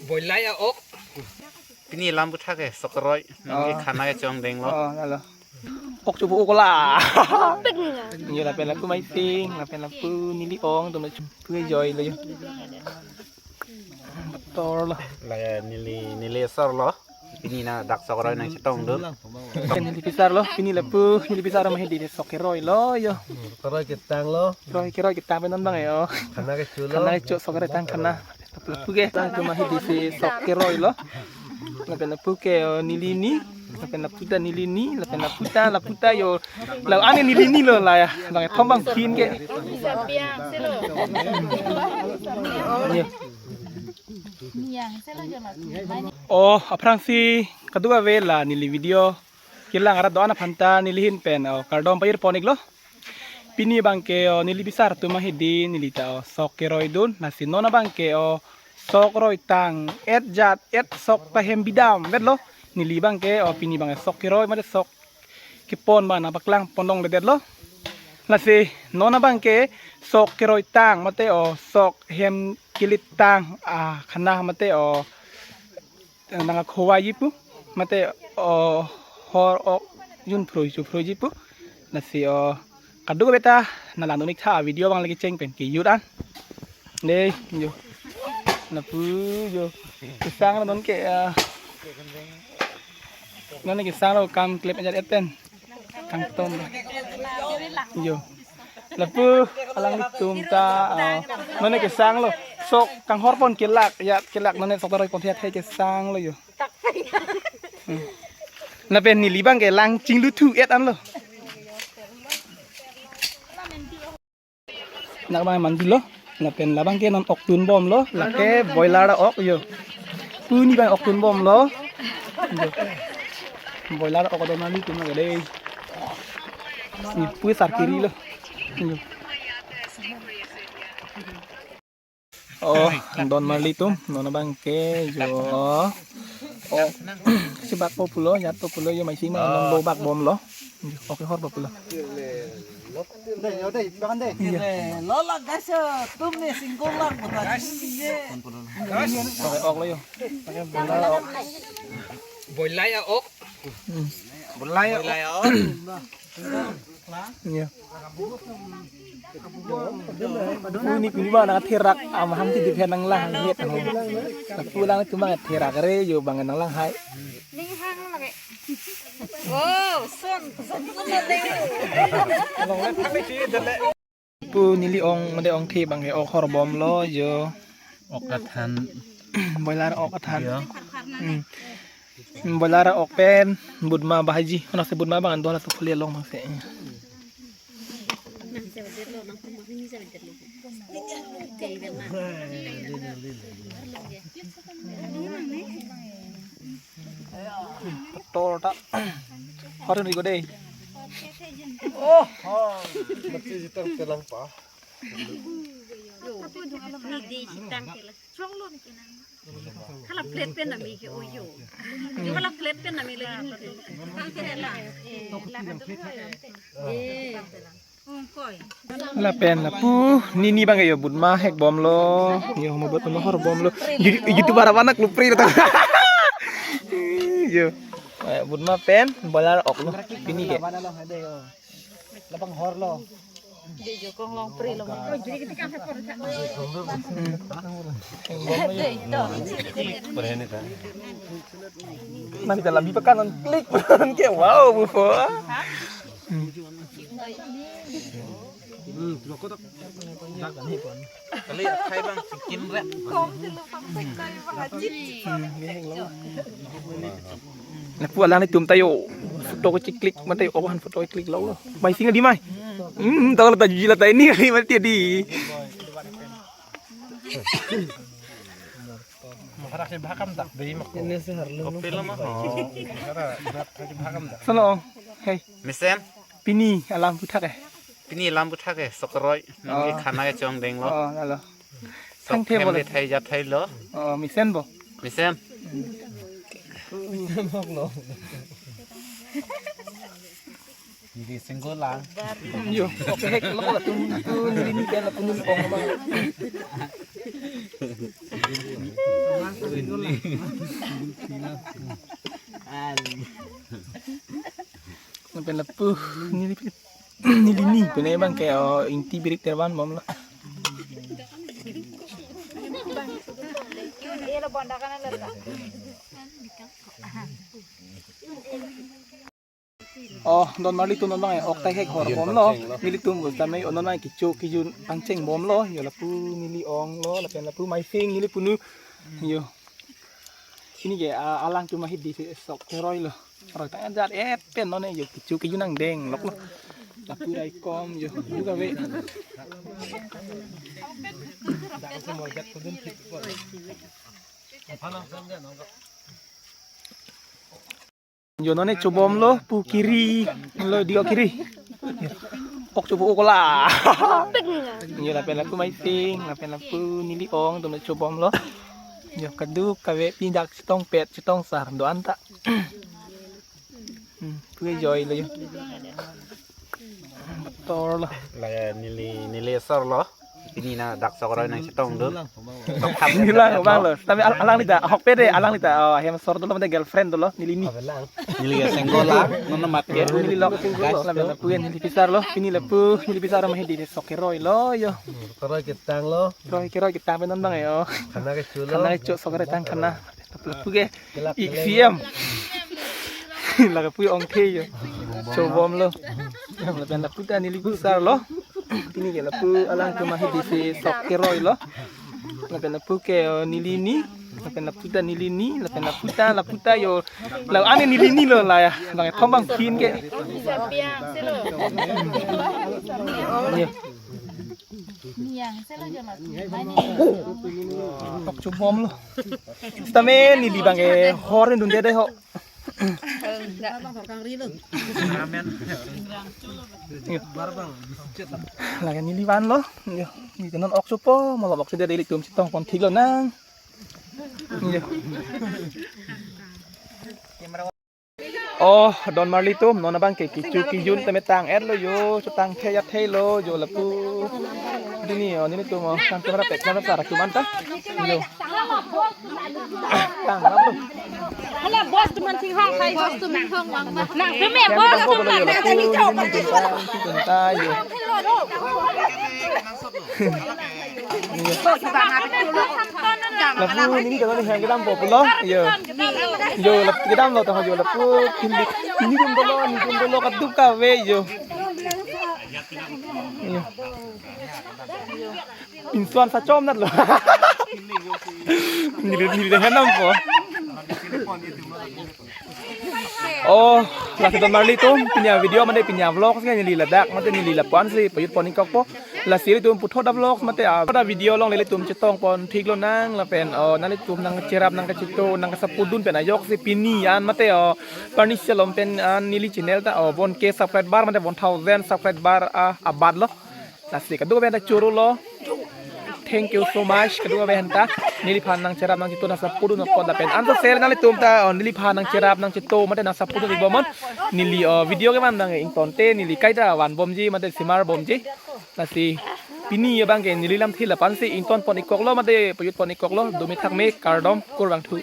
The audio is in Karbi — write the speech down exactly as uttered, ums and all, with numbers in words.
Boilai a-ok. Pini lam puthak ke sok keroi. Nang ke khana ke chongdenglo. Oh, lalo. Ok chubu ok la. Pik ni na. Ni lapen lapu Maising, lapen lapu neli ong, tum lapu joy lo yo. Tor lo. La neli, neli asor lo. Pini na dak sok keroi nangchetongdun. Neli pisar lo, pini lapu, neli pisar ma hedi sok keroi lo yo. Keroi ketang lo. Keroi, keroi ketang pen non bang yo. Khana kecho lo. Khana kecho sok keroi tang khana. Lapu ke tang ke ma hedi si sok keroi lo. Lapen lapu ke, oh, neli ni. Lapen lapu ta neli ni. Lapen lapu ta, lapu ta yo. La ane neli ni lo la ya. Bang thom bang phin ke. Yo. Oh, aphrangsi kadokave la neli video kelang arat do-an aphan ta neli ahin pen, oh, kardom pajir pon-iklo. Pini bang ke, oh, neli pisar atum ma hedi neli ta, oh, sok keroidun. Lasi non abang ke, oh, sok roitang, et jat, et sok ta hem bidam vetlo. Neli bang ke, oh, pini bang sok keroi mate sok kepon bang nangpaklang pondong ledet lo. Lasi non abang ke sok keroitang mate, oh, sok hem kelitang, ah, khana mate, oh, nangkakhowa ji pu mate, oh, hor ok jun phroi chu phroi ji pu. Lasi, oh, kadokave ta nanglang dun-ik tha, video bang lagi cheng pen kejut an. Dei yo. Lapu yo. Kesang lo non ke, ah, non ke sang lo kam klep ajat et pen. Kangton. Yo. Lapu alanglitum ta, ah, non ke sang lo. Sok kanghor pon kelak, ya kelak non sok ta roi pon thek thek kesang lo yo. Hmm. Lapen neli bang ke lang chinglu thu et an lo. Nak bang mandi lo. Lapen labang ke non ok tun bom lo. Lake boiler ok yo. Pini bang ok tun bom lo. Yo. Boiler ok do nangtum ke dei. Ni pu sar kiri lo. Yo. Oh, don marli atum, non abang ke yo. Oh, chibak po pulo, jat po pulo, yo Maising ma non lo bak bom lo. Ok, hor po pulo. Lo la guys, tum ne single lang puta chini ye. Ok, ok lo yo. Boilai a-ok. Hmm. Boilai a-ok. Yo. Puni puni bang nangtherak, amaham ti diphen nanglang het ho. Lapu alanglitum bang therak re yo bang nanglang hai. Ning hang lagi. Wow, son, son, son, son. Pu neli ong mande ong the bang ke ok hor bom lo yo. Ok athan. Boiler ok athan. Yo. Hmm. Boiler ok pen, but ma bahaji. Anak si but ma bang ando la sokli along bang si. Tor ta. Horin ri ko dei. Oh. Mati jitang telang pa. Ni dei jitang telang. Strong lo ni kenang. Hala plate pen nami ke oyo. Hala plate pen nami lagi ni ke. Tang ke la. Eh, la kan tu. Eh. Ongkoi. Lapen lapu nini bang yo but ma hek bom lo. Yo mo but ma hor bom lo. You-, YouTuber apa anak lupri lo ta. Yo. Eh, but ma pen boiler ok lo. Pini ke. Labang hor lo. Di jokong long pri lo. Mani dalam di pekan on klik ke wow bufo. Kali athai bang singkim rek. Kong si lo pang sek kai bang ajit. Lapu alanglitum ta yo. Photo kechiklik mate yo, ohan photo kechiklik lo. Maising di mai. Hmm, tahu la ta juji la ta ini kali mati di. Maharak si bahakam tak dei mak. Ini si harlu. Kopi lo mah. Maharak si bahakam tak. Sono. Hey. Mesen. Pini alam puthak eh. Pini lam puthak ke sok keroi. Nang ke khana ke chongdenglo. Oh, lalo. Sok thang the hem bolo. Le thai jat thai lo. Oh, mesen bo. Mesen. Mok lo. Di single lang. Yo, ok hek lo la tum tu neli ni kan la tum ong ba. Lapen lapu neli, neli ni pune abang ke, oh, ingti birik terban bomlo. Oh, don marli atum non abang, eh, ok tahek hor bomlo. Nelitum gus tame non abang kecho kejun pangcheng bomlo. Yo lapu neli ong lo, lapen lapu Maising neli punu. Yo. Ini ke, ah, alangtum ahidi si sok keroi lo. Roi tang ajat, eh, pen non, eh, yo kecho kejun nangdeng lok lo. Lapu raikom yo, juga ve. Yo non, eh, chobomlo pu kiri lo, dio kiri. Ok chopo, ok la. Yo lapen lapu Maising, lapen lapu neli ong atum chobomlo. Yo kaduk kave pini dak chetongpet chetongsar do-an ta. Hmm, pu joy lo yo. Betul lo. La neli, neli asor lo. Pini na dak sok roi nangchetong do. Neli lang abang lo. Tapi al-, alanglitum ahokpet de, alanglitum. Oh, hem asor dolo mate girlfriend dolo, neli ni. Neli ke single lang, non amat ke. Neli lok single lo. Lapen lapu neli pisar lo. Pini lapu neli pisar ma hidi sok keroi lo yo. Keroi ketang lo. Keroi, keroi ketang pen non abang yo. Khana kecho lo. Khana kecho, sok keroi tang khana. Lapu ke ik siam. Lapu ong the yo. Chobomlo. Lapen lapu ta neli pisar lo. Pini ke lapu alangtum ahidi si sok keroi lo. Lapen lapu ke, oh, neli ni. Lapen lapu ta neli ni. Lapen lapu ta, lapu ta yo. La ani neli ni lo la ya. Bang thom bang khin ke. Yo. Ok chobomlo. Sitame neli abang ke hor ni dunde de ho. Lake neli vanlo. Yo, neli non ok chopo, molo ok chode ilitum chetong pon thik lonang. Yo. Oh, don marli atum, non abang ke kecho kejun tame tang-et lo yo, chetang the ya the lo yo lapu. Dini yo, nelitum, oh, nang camera pek, camera sar atum anta. Yo. Tang lapu. Hala boss tuman thing hong khai. Boss tuman hong wang ma. Nang tume boss tuman. Yo lapu, neli ni tunta, tunta yo. Lapu neli dolo ni hem kedam po pulo. Yo. Yo, lapu kedam lo tang yo lapu. Neli, nelitum dolo, nelitum dolo kaduk kave yo. Yo. Insuan sa chom nat lo. Neli, neli hem dam po. Oh, lasi don marli atum, pini avideo mate pini avlog si neli ladak mate neli lapu-an si pajut pon-ik kokpo. Lasi ilitum puthot avlog mate, ah, pada video along ilitum chetong pon thik lonang lapen, oh, nanglitum nangcherap nangkacheto nangkasapudun pen ajoksi pini an mate, oh, parnisi alom pen an neli channel ta, oh, one K subscriber mate one thousand subscriber, ah, abat lo. Lasi kadokave ta choro lo. Thank you so much. Kadokave ta neliphan nangcherap nangcheto nangsapodu nangpon lapen ansa share nanglitum ta, oh, neliphan nangcherap nangcheto mate nangsapodu ni bomnon. Neli, oh, video kevan abang ingtonte neli kaita van bomji mate simar bomji. Lasi pini abang ke neli lamthe lapu-an si ington pon-ik koklo mate pajut pon-ik koklo. Dome thakme, kardom, kurvangthu.